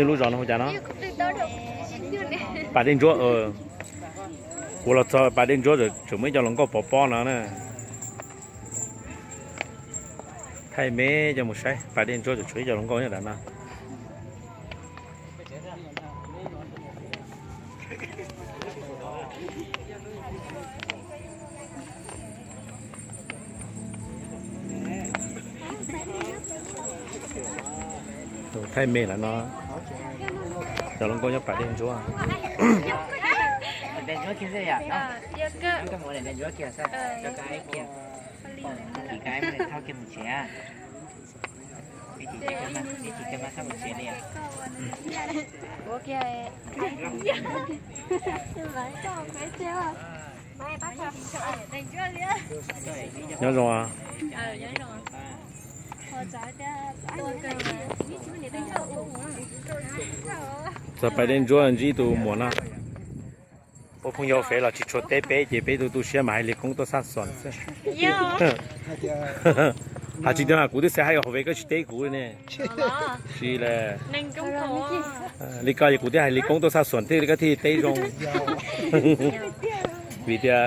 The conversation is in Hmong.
Lub zos no hu cas no? Pas Dej Ntsuab. Kuv los txog Pas Dej Ntsuab tseem muaj ib co hluas nkauj pov pob no na. Thaij me coj mus saib, Pas Dej Ntsuab tseem tshuav ib co hluas nkauj nyob ntawm no. Tus thaij me lawm no, cov hluas nkauj nyob Pas Dej Ntsuab. Nyob zoo. Txog Pas Dej Ntsuab ntsib tus muam no. Ua phooj ywg Fev los tsis tshua teb peb ces peb tu tu siab mas hais li koob tuaj xab xoom xwb. Hais tsis tau, kuv twb xav hais hauv Fev koj tsis teb kuv ne. Tsis li, li ko ces kuv thiaj hais li koob tuaj xab xoom thiaj li koj thiaj teb zoo. Vim tias